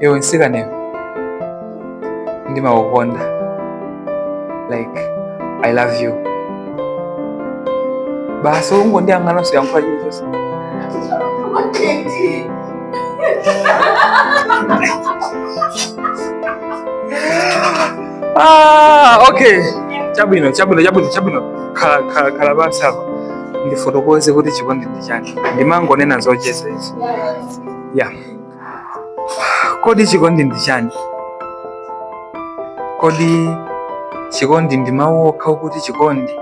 Iwe mtsikana, ndimakukonda, like I love you. Basi, ungondiyang'ana, suyankhula chilichonse. Ah, okay, chabwino, chabwino, chabwino, chabwino. Khala, khala, khala pansi apa, ndifotokoze kuti chikondi ndi chani. Ndimangonena zocheza izi. Yeah, kodi chikondi ndi chani? Kodi chikondi ndi mawu okha okuti chikondi,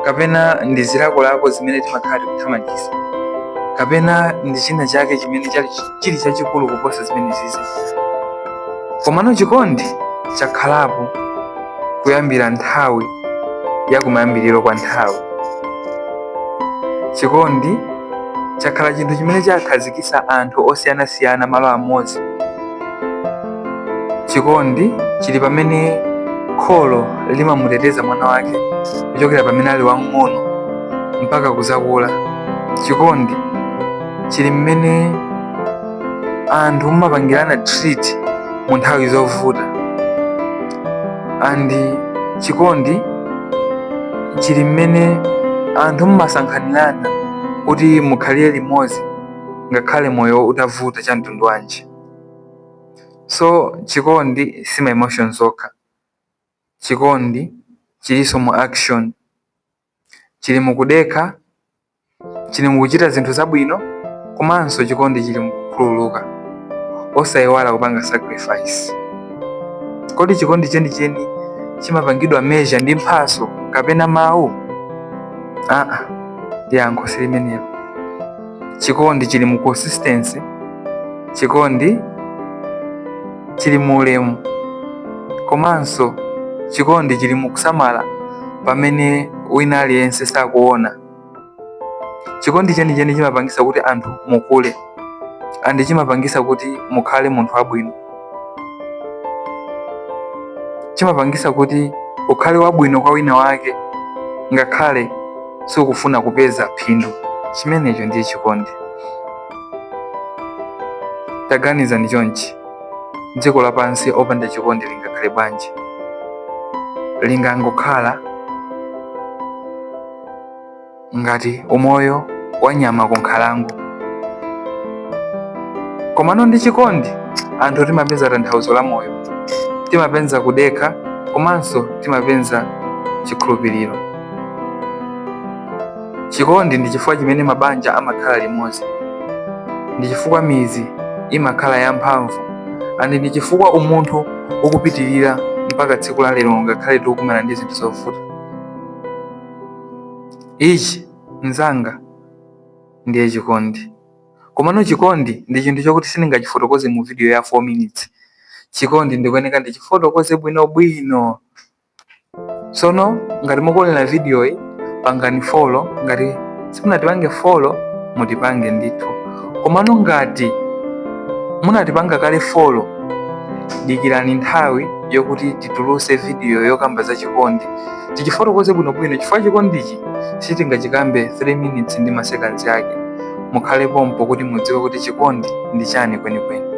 kapena ndi zilakolako zimene timakhala tikuthamangisa, kapena ndi china chake chimene chili chachikulu kuposa zimene zizi? Komano chikondi chakhalapo kuyambira nthawi ya kumayambiriro kwa nthawi. Chikondi chakhala chinthu chimene chakhazikitsa anthu osiyanasiyana malo amodzi. Chikondi chili pamene kholo limamuteteza mwana wake kuchokera pamene ali wamng'ono mpaka kuzakula. Chikondi chili mmene anthu mumapangirana treat mu nthawi zovuta, and chikondi chili mmene anthu mumasankhanirana kuti mukhalire limodzi ngakhale moyo utavuta cha mtundu wanji. So chikondi si ma emotions okha, chikondi chilinso mu action, chili mukudekha, chili mukuchita zinthu zabwino, komanso chikondi chili mukukhululuka, osayiwala kupanga sacrifice. Kodi chikondi chenicheni chimapangidwa measure ndi mphaso kapena mawu? Aa, yankho silimenelo. Chikondi chili mu consistency, chikondi chili mu ulemu, komanso chikondi chili mu kusamala pamene wina aliyense sakuona. Chikondi chenicheni chimapangisa kuti anthu mukule, and chimapangisa kuti mukhale munthu wabwino, chimapangisa kuti ukhale wabwino kwa wina wake ngakhale sukufuna kupeza phindu. Chimenecho ndiye chikondi. Taganizani chonchi, dziko lapansi opanda chikondi lingakhale bwanji? Lingangokhala ngati umoyo wa nyama ku nkhalango. Komano ndi chikondi anthu timapeza tanthauzo la moyo, timapeza kudekha, komanso timapeza chikhulupiriro. Chikondi ndi chifukwa chimene mabanja amakhala limodzi, ndi chifukwa midzi imakhala yamphamvu, and ndi chifukwa umunthu ukupitirira mpaka tsiku la lero ngakhale tikukumana ndi zinthu zovuta. Ichi, mnzanga, ndiye chikondi. Komano chikondi ndi chinthu chokuti sindingachifotokoze mu video ya 4 minutes. Chikondi ndikuyeneka ndichifotokoze bwinobwino. Sono ngati mukuonera video iyi, pangani follow. Ngati simunatipange follow, mutipange ndithu. Komano ngati munatipanga kale follow, dikirani nthawi yokuti tituluse video yokamba za chikondi, tichifotokoze bwinobwino, chifukwa chikondichi sitingachikambe 3 minutes ndi ma seconds ake. Mukhale pompo kuti mudziwe kuti chikondi ndi chani kwenikweni.